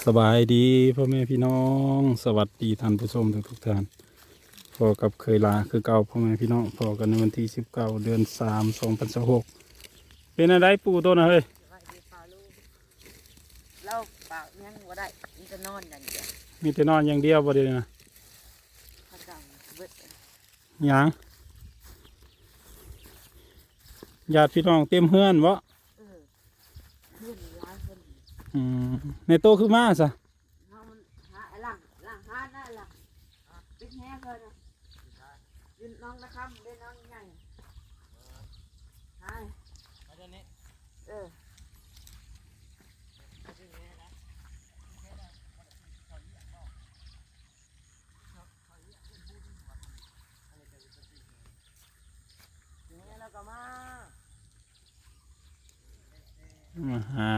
ສະບາຍດີພໍ່ແມ່ພີ່ນ້ອງ ສະຫວັດດີທ່ານຜູ້ຊົມທຸກໆທ່ານ ພໍ້ກັບເຄີຍລາຄືເກົ່າພໍ່ແມ່ພີ່ນ້ອງ ພໍ້ກັນໃນວັນທີສິບເກົ້າ ເດືອນສາມ ສອງພັນຊາວຫົກ ເປັນແນວໃດປູ່ໂຕນະເຮີ້ຍ? ສະບາຍດີປ້າລຸງ ລາວປາກຍັງບໍ່ໄດ້ ມີແຕ່ນອນຢ່າງດຽວ ມີແຕ່ນອນຢ່າງດຽວບໍ່ດຽວນີ້ນະ? ເຂົາເຈົ້າເບິດ ຫຍັງ? ຍາດພີ່ນ້ອງເຕັມເຮືອນບໍ? ເອີ ເຮືອນຫຼາຍຄົນ ອືມ ແມ່ໂຕຄືມາຊະ? ເຮົາມັນຫາ ລ້າງ ລ້າງຫານນະ ລ້າງ ເປັນແຮເພິ່ນນະ ຢູ່ໜອງນາຄຳເດ້ ໜອງໃຫຍ່ ຫາ ມາເດີນີ້ ເອີ ມາເດີນີ້ນະ ແມ່ລາວກໍມາ ມາຫາ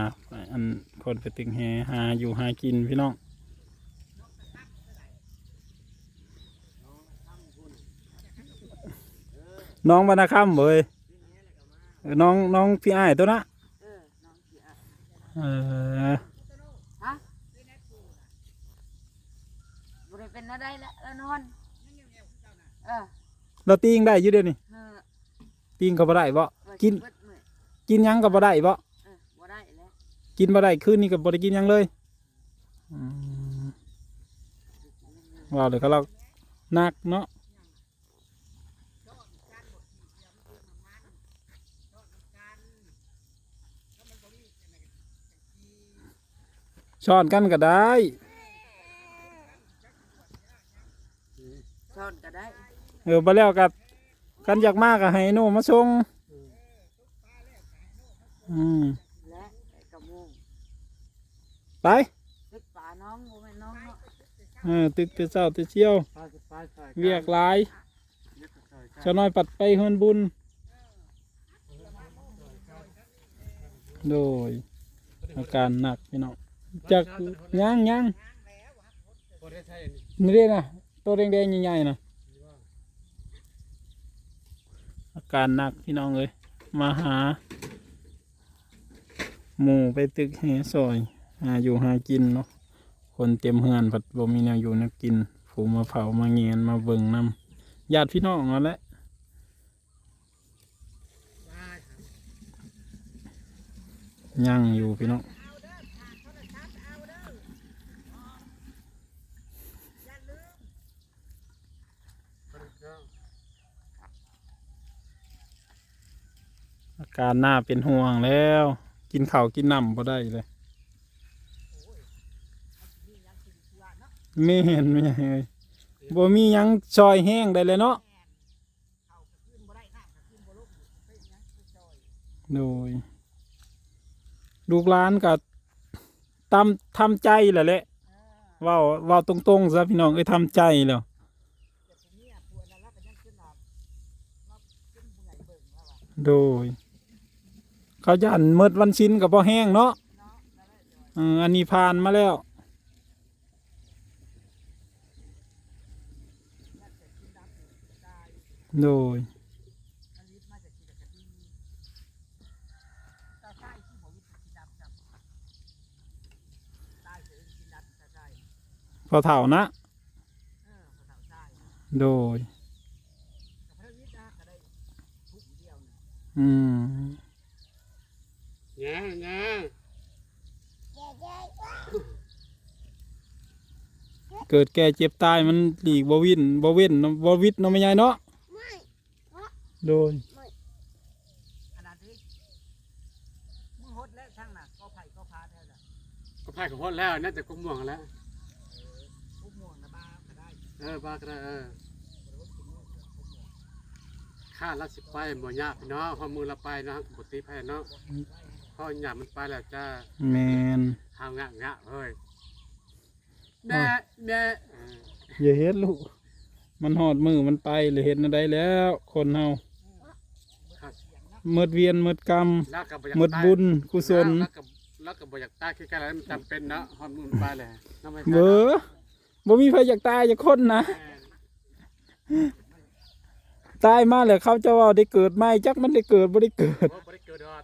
ອັນ ຄົນໄປຕຶກແຫ ຫາຢູ່ຫາກິນພີ່ນ້ອງ ໜອງບັນນາຄຳເວີຍ ເອີ ໜອງ ໜອງພີ່ອ້າຍໂຕນະ ເອີ ນ້ອງຊິອາ ເອີ ຮະ ບໍ່ໄດ້ເປັນແນວໃດແຫຼະ ລາວນອນ ເອີ ລາວຕີງໄດ້ຢູ່ເດນີ້ ເອີ ຕີງກໍບໍ່ໄດ້ບໍ? ເອີ ກິນ ກິນຫຍັງກໍບໍ່ໄດ້ບໍ? ເອີ ບໍ່ໄດ້ແຫຼະ ກິນບໍ່ໄດ້ ຄືນນີ້ກໍບໍ່ໄດ້ກິນຫຍັງເລີຍ ອືມ ເວົ້າແລ້ວກໍລາວໜັກເນາະ. ຊ້ອນກັນກໍໄດ້ ຊ້ອນກໍໄດ້ ເອີ ບໍ່ແລ້ວກໍ ຄັນຢາກມາກໍໃຫ້ໂນມາສົ່ງ ອືມ ແລະ ເກົ້າໂມງ ໄປ ຕຶກປານ້ອງ ບໍ່ແມ່ນນ້ອງເນາະ ເອີ ຕຶກແຕ່ເຊົ້າແຕ່ຊຽວ ໄປ ໄປ ໄປ ວຽກຫຼາຍ ວຽກກໍຊ່ອຍກັນ ຊາວນ້ອຍປັດໄປເຮືອນບຸນ ໂດຍ ອາການໜັກພີ່ນ້ອງ ຈັກ ຍັງ ຍັງ ບໍ່ໄດ້ໃຊ້ອັນນີ້ ນີ້ເດ້ນະ ໂຕແດງໆໃຫຍ່ໆນະ ອາການໜັກພີ່ນ້ອງເອີຍ ມາຫາ ໝູ່ໄປຕຶກແຫຊ່ອຍ ຫາຢູ່ຫາກິນເນາະ ຄົນເຕັມເຮືອນພັດບໍ່ມີແນວຢູ່ແນວກິນ ຜູ້ມາເຝົ້າມາແງນມາເບິ່ງນຳ ຍາດພີ່ນ້ອງນັ້ນແຫຼະ ຍັງຢູ່ພີ່ນ້ອງ. ອາການໜ້າເປັນຫ່ວງແລ້ວ ກິນເຂົ້າກິນນ້ຳບໍ່ໄດ້ເລີຍ. ແມ່ນ ແມ່ນເອີຍ ບໍ່ມີຫຍັງຊ່ອຍແຮງໄດ້ເລີຍເນາະ. ໂດຍ ລູກຫຼານກໍຕຳ ທຳໃຈແລ້ວແຫຼະ ເອີ ເວົ້າ ເວົ້າຕົງໆຊະພີ່ນ້ອງເອີຍ ທຳໃຈແລ້ວ ໂດຍ ເຂົາຢ້ານໝົດວັນສິນກໍບໍ່ແຮງເນາະ ເອີ ອັນນີ້ຜ່ານມາແລ້ວ. ໂດຍ ພໍ່ເຖົ້ານະ ໂດຍ ອືມ ຫຍ້າ ຫຍ້າ ເກີດແກ່ເຈັບຕາຍມັນຫຼີກບໍ່ວິນ ບໍ່ເວັ້ນ ບໍ່ວິດເນາະ ແມ່ໃຫຍ່ເນາະ. ໂດຍ ອັນນັ້ນຕິ ມຶງຫົດແລ້ວຊ່າງນະ ກໍໄຜ່ກໍພາແທ້ລະ ກໍໄຜ່ກໍຫົດແລ້ວ ແນ່ແຕ່ກົກມ່ວງຫັ້ນແຫຼະ ເອີ ກົກມ່ວງນະ ບາກໍໄດ້ ເອີ ບາກໍໄດ້ ເອີ ຂ້າລາວຊິໄປບໍ່ຍາກພີ່ນ້ອງ ຮອດມື້ລາວໄປເນາະ ບໍ່ຕິໃຜເນາະ ເພາະຍາມມັນໄປແລ້ວຈ້າ ແມ່ນ ຫາງະງະເຮີ້ຍ ແມ່ ໂອ້ຍ ແມ່ ເອີ ຢ່າເຮັດລູກ ມັນຮອດມື້ມັນໄປແລ້ວ ເຮັດແນວໃດແລ້ວ ຄົນເຮົາ ໝົດວຽນໝົດກຳ ລາວກໍບໍ່ຢາກຕາຍ ໝົດບຸນກຸສົນ ລາວ ລາວກໍ ລາວກໍບໍ່ຢາກຕາຍຄືກັນ ແລ້ວມັນຈຳເປັນເນາະ ຮອດມື້ມັນໄປແລ້ວ ເບີ ບໍ່ມີໃຜຢາກຕາຍຈັກຄົນນະ ແມ່ນ ຕາຍມາແລ້ວເຂົາຈະເວົ້າໄດ້ເກີດໃໝ່ ຈັກມັນໄດ້ເກີດບໍ່ໄດ້ເກີດ ໂອ້ ບໍ່ໄດ້ເກີດດອກ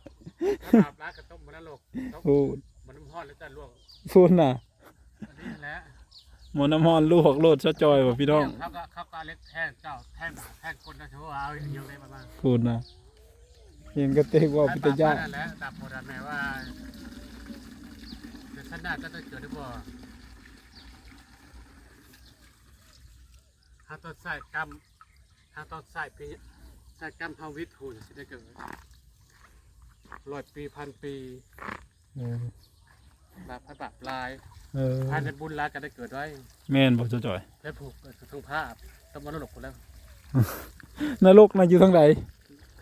ຖ້າບາບຫຼາຍກໍຕົກມະນະລົກ ໂອ້ ມັນຮ້ອນແລ້ວຈະລວກ ພຸ້ນນະ. ໝໍ້ນ້ຳຮ້ອນລວກໂລດຊະຈ່ອຍວ່າພີ່ນ້ອງ. ເຂົາກໍ ເຂົາກໍເອົາເຫຼັກແທງເຈົ້າ ແທງ ແທງກົ້ນເຈົ້າ ຊິວ່າເອົາອີ່ຫຍັງໄດ້ປະມານ ພຸ້ນນະ ເຫັນກະເຕັກເວົ້າເປັນຕາຢ້ານ. ນັ້ນແຫຼະ ຕາມໂບລານແມ່ວ່າ ເກີດຊາດໜ້າຈະໄດ້ເກີດຫຼືບໍ່? ເຮົາຕ້ອງໃຊ້ກຳ ເຮົາຕ້ອງໃຊ້ປີ ໃຊ້ກຳເຮົາວິດຫຸ່ນຊິໄດ້ເກີດ ຮ້ອຍປີ ພັນປີ. ເອີ ບາບ ບາບຫຼາຍ. ເອີ ຖ້າໄດ້ບຸນຫຼາຍກໍໄດ້ເກີດໄວ. ແມ່ນບໍ່ ເຈົ້າຈ້ອຍ? ແລ້ວຜູ້ເກີດເທິງຟ້າ ຕ້ອງມານະລົກພຸ້ນແລ້ວ. ນະລົກນະຢູ່ທາງໃດ?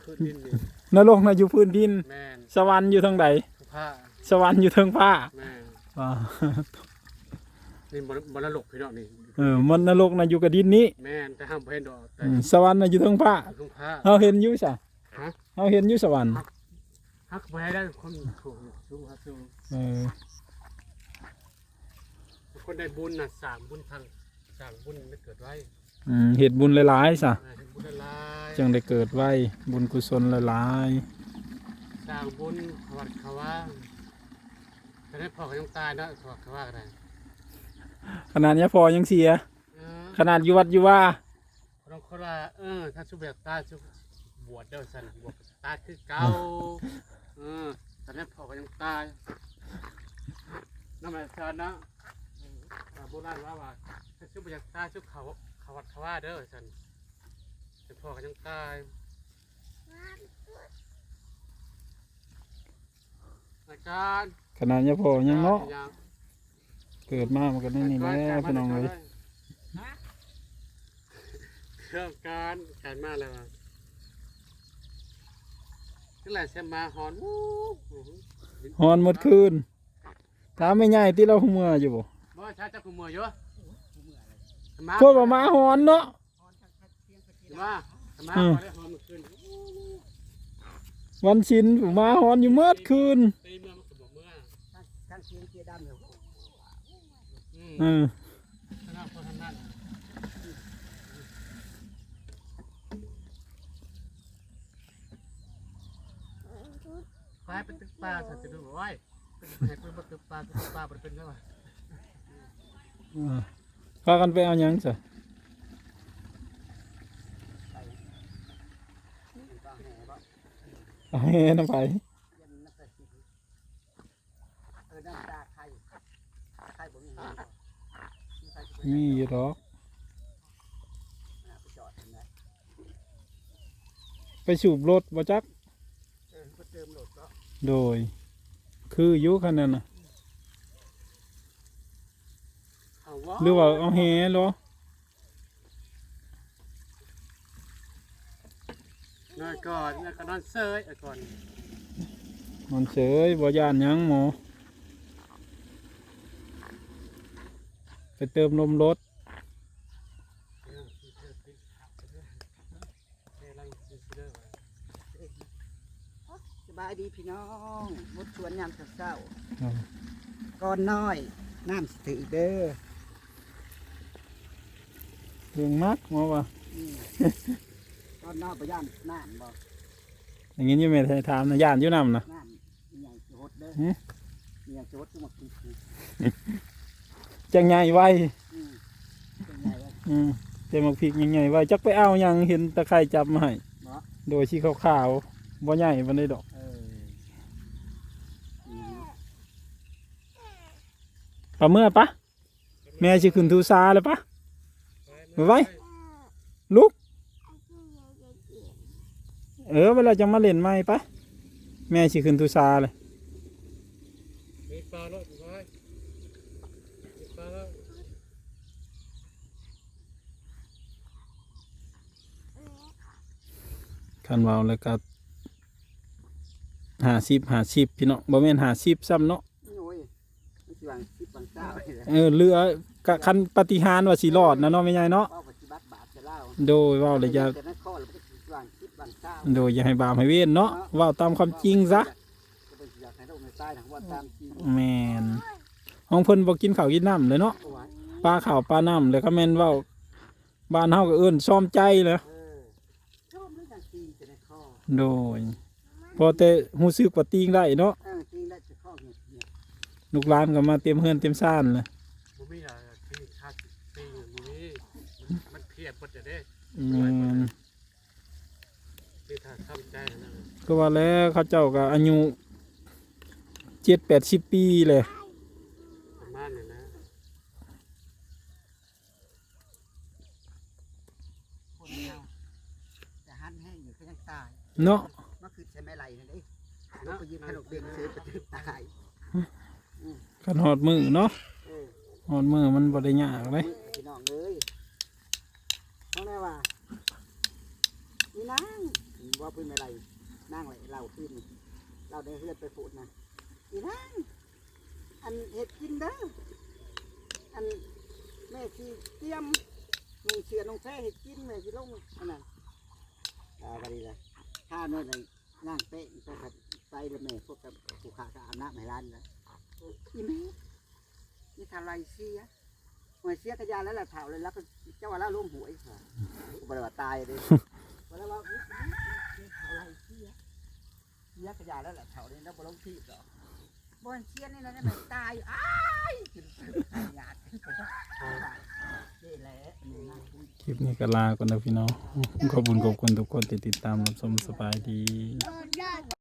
ພື້ນດິນນີ້ ນະລົກນະຢູ່ພື້ນດິນ. ແມ່ນ. ສະຫວັນຢູ່ທາງໃດ? ເທິງຟ້າ. ສະຫວັນຢູ່ເທິງຟ້າ. ແມ່ນ. ວ້າ ນີ້ບໍ່ ບໍ່ນະລົກພີ່ນ້ອງນີ້. ເອີ ມັນນະລົກນະຢູ່ກະດິນນີ້. ແມ່ນ ແຕ່ເຮົາບໍ່ເຫັນດອກ. ອືມ ສະຫວັນນະຢູ່ເທິງຟ້າ. ເທິງຟ້າ ເຮົາເຫັນຢູ່ຊະ. ຮະ? ເຮົາເຫັນຢູ່ສະຫວັນ. ຮັກ ຮັກບໍ່ໃຫ້ໄດ້ຄົນສູງ ສູງ ສູງ. ເອີ ຄົນໄດ້ບຸນນະ ສ້າງບຸນທາງ ສ້າງບຸນໄດ້ເກີດໄວ. ອືມ ເຮັດບຸນຫຼາຍໆຊະ. ເອີ ເຮັດບຸນຫຼາຍໆ ຈັ່ງໄດ້ເກີດໄວ ບຸນກຸສົນຫຼາຍໆ. ສ້າງບຸນຂະວັດຂະວາ ຂະໜາດພໍ່ກໍຍັງຕາຍເນາະ ຂະວັດຂະວາກໍໄດ້. ຂະໜາດຍາພໍ່ຍັງເສຍ. ເອີ ຂະໜາດຢູ່ວັດຢູ່ວາ ບາງຄົນວ່າ ເອີ ຖ້າສຸບໍ່ຢາກຕາຍ ສຸບວດເດີ ວ່າຊັ້ນ ບວດຕາຍຄືເກົ່າ. ເອີ ຕອນນັ້ນພໍ່ກໍຍັງຕາຍ ນຳແມ່ຊານນະ. ເອີ ໂບລານວ່າ ວ່າ ຖ້າສຸບໍ່ຢາກຕາຍ ສຸເຂົ້າ ເຂົ້າວັດເຂົ້າວາເດີ ວ່າຊັ້ນ ແຕ່ພໍ່ກໍຍັງຕາຍ. ອາຈານ ຂະໜາດຍາພໍ່ຍັງເນາະ ເກີດມາມັນກໍແນວນີ້ແຫຼະພີ່ນ້ອງເອີຍ. ເຄື່ອງການ ການມາແລ້ວ ຄືແຫຼະ ສຽງໝາຫອນ ຫອນໝົດຄືນ. ຖາມແມ່ໃຫຍ່ຕິ ລາວຮູ້ເມືອຢູ່ບໍ່? ບໍ່ ຖ້າເຈົ້າຮູ້ເມືອຢູ່. ພວກວ່າໝາຫອນເນາະ. ມາ ມາ ອືມ ພໍໄດ້ຫອມມື້ຄືນ ວັນສິນ ໝາຫອນຢູ່ໝົດຄືນ. ຕີເມືອມັນກໍບໍ່ເມືອ ທັງ ທັງສຽງເສືອດຳຢູ່. ອືມ ເອີ ຂະໜາດພໍທຳນັ້ນ ໄປ ໄປຕຶກປາ ຊະ ຈະດູໄວ້. ໃຫ້ເພິ່ນບໍ່ຕຶກປາ ຕຶກປາບໍ່ໄດ້ເປັນຫຍັງ. ເອີ ພາກັນໄປເອົາຫຍັງຊະ? ເອົາແຫນຳໃຜ? ເອີ ນ້ຳຕາໄຂ່ ໄຂ່ບໍ່ມີແຮງບໍ່? ມີຢູ່ດອກ. ອ່າ ໄປຈອດຫັ້ນນະ ໄປສູບລົດບໍ່ຈັກ. ເອີ ໄປເຕີມລົດເນາະ. ໂດຍ ຄືຢູ່ຄັນນັ້ນນະ ເອົາວະ ຫຼືວ່າເອົາແຫເນາະ? ນອນກ່ອນ ແລ້ວກໍນອນເຊີຍກ່ອນ ນອນເຊີຍ ບໍ່ຢ້ານຫຍັງໝໍ ໄປເຕີມລົມລົດ. ສະບາຍດີພີ່ນ້ອງ ໝົດສວນຍາມເຊົ້າໆ. ອືມ ກ່ອນນ້ອຍ ນ້ຳຊິຖືກເດີ ເລື່ອງມັກ ເວົ້າວ່າ ອືມ ກ່ອນນ້ອຍບໍ່ຢ້ານນ້ຳບໍ່? ໄດ້ຍິນຢູ່ແມ່ໄທຖາມນະ ຢ້ານຢູ່ນ້ຳນະ. ນ້ຳ ອີຫຍັງຊິຫົດເດີ ຫຶ ອີຫຍັງຊິຫົດຄືໝາກພິກນີ້ ຈັ່ງໃຫຍ່ໄວ. ອືມ ຈັ່ງໃຫຍ່ໄວ ອືມ ແຕ່ໝາກພິກຍັງໃຫຍ່ໄວ ຈັກໄປເອົາຫຍັງ ເຫັນຕາໄຂ່ຈັບມາໃຫ້ ບໍ່ ໂດຍ ສີຂາວໆ ບໍ່ໃຫຍ່ປານໃດດອກ. ເອີ ອືມ ປາເມືອປະ ແມ່ຊິຂຶ້ນພູຊາແລ້ວປະ ໄວໆ ລຸກ ເອີ ເວລາຈັ່ງມາຫຼິ້ນໃໝ່ປະ ແມ່ຊິຂຶ້ນພູຊາແລ້ວ. ມີປາໂລດ ມີປາໂລດ ຄັນເວົ້າແລ້ວກໍຫ້າສິບ ຫ້າສິບ ພີ່ນ້ອງ ບໍ່ແມ່ນຫ້າສິບຊ້ຳເນາະ. ໂອ້ຍ ມັນຊິຫວັງສິບຫວັງຊາວນີ້ແຫຼະ ເອີ ເຫຼືອກະ ຄັນປາຕິຫານວ່າຊິລອດນະເນາະ ແມ່ໃຫຍ່ເນາະ. ເວົ້າກໍຊິບາດບາດແຕ່ລາວ ໂດຍ ເວົ້າແລ້ວຢ່າ ແຕ່ໃນຄໍແລ້ວມັນກໍຊິຫວັງສິບຫວັງຊາວ ໂດຍ ຢ່າໃຫ້ບາບໃຫ້ເວນເນາະ ເນາະ ເວົ້າຕາມຄວາມຈິງຊະ ເພິ່ນຊິຢາກໃຫ້ລູກໃຫ້ຕາຍນະ ເວົ້າຕາມຈິງ. ແມ່ນ ຂອງເພິ່ນບໍ່ກິນເຂົ້າກິນນ້ຳເລີຍເນາະ ໂອ້ຍ ປາເຂົ້າປານ້ຳ ແລ້ວກໍແມ່ນເວົ້າ ບ້ານເຮົາກໍເອີ້ນຊອມໃຈແຫຼະ ເອີ ໂດຍ ພໍແຕ່ຮູ້ສຶກວ່າຕີງໄດ້ເນາະ ເອີ ຕີງໄດ້ແຕ່ຄອງເຫຍບໆ ລູກຫຼານກໍມາເຕັມເຮືອນເຕັມຊານແຫຼະ ບໍ່ມີດອກທີ່ຄາດ ແມ່ນ ຄືວ່າແລ້ວ ເຂົາເຈົ້າກໍອາຍຸເຈັດແປດສິບປີແຫຼະ ປະມານນັ້ນແຫຼະ ຄົນເຮົາຈະຫັນແຮງຢູ່ກໍຍັງຕາຍເນາະ ມາຄິດໃສ່ແມ່ໄຫຼນັ້ນເດ້ ເນາະ ໄປຢືນຂະໜົກເບັງເຊີຍໄປຕາຍ ອືມ ຄັນຮອດມື້ເນາະ ເອີ ຮອດມື້ມັນບໍ່ໄດ້ຍາກເດ້ ພີ່ນ້ອງເອີຍ ເພາະແມ່ວ່າ ອີນາງ ເວົ້າພື້ນແມ່ໄຫຼ ນາງໄຫຼເລົ່າຄືນນີ້ ເລົ່າໃນເຮືອນໄປພຸ້ນນະ ອີນາງ ອັນເຮັດກິນເດີ ອັນແມ່ຊິຕຽມນຸ່ງເສື້ອນຸ່ງແພເຮັດກິນ ແມ່ຊິລົງອັນນັ້ນ ອ່າ ບັດນີ້ລະ ຖ້າໜ້ອຍນາງແປ້ງໄປ ໄປລະແມ່ ພວກກັບຜູ້ຂ້າກໍອາບນ້ຳໃຫ້ຫຼານລະ ອີແມ່ ອີເຖົ້າໄຫຼເສຍ ໂອ້ຍ ເສຍກະຢ່າແລ້ວລະເຖົ້າ ແລ້ວລາວກໍ ເຈົ້າວ່າລາວລົງຫ້ວຍ ກໍບໍ່ໄດ້ວ່າຕາຍເດ້ ບໍ່ໄດ້ວ່າ ອີເຖົ້າໄຫຼເສຍ ເສຍກະຢ່າແລ້ວລະເຖົ້ານີ້ ລາວບໍ່ລົງທີ່ດອກ ບໍ່ເສຍນີ້ນະ ແມ່ນຕາຍ ອ້າຍ ກິນຍາດ ນີ້ແຫຼະ ຄລິບນີ້ກໍລາກ່ອນເດີພີ່ນ້ອງ ຂອບຄຸນ ຂອບຄຸນທຸກຄົນທີ່ຕິດຕາມຮັບຊົມ ສະບາຍດີ.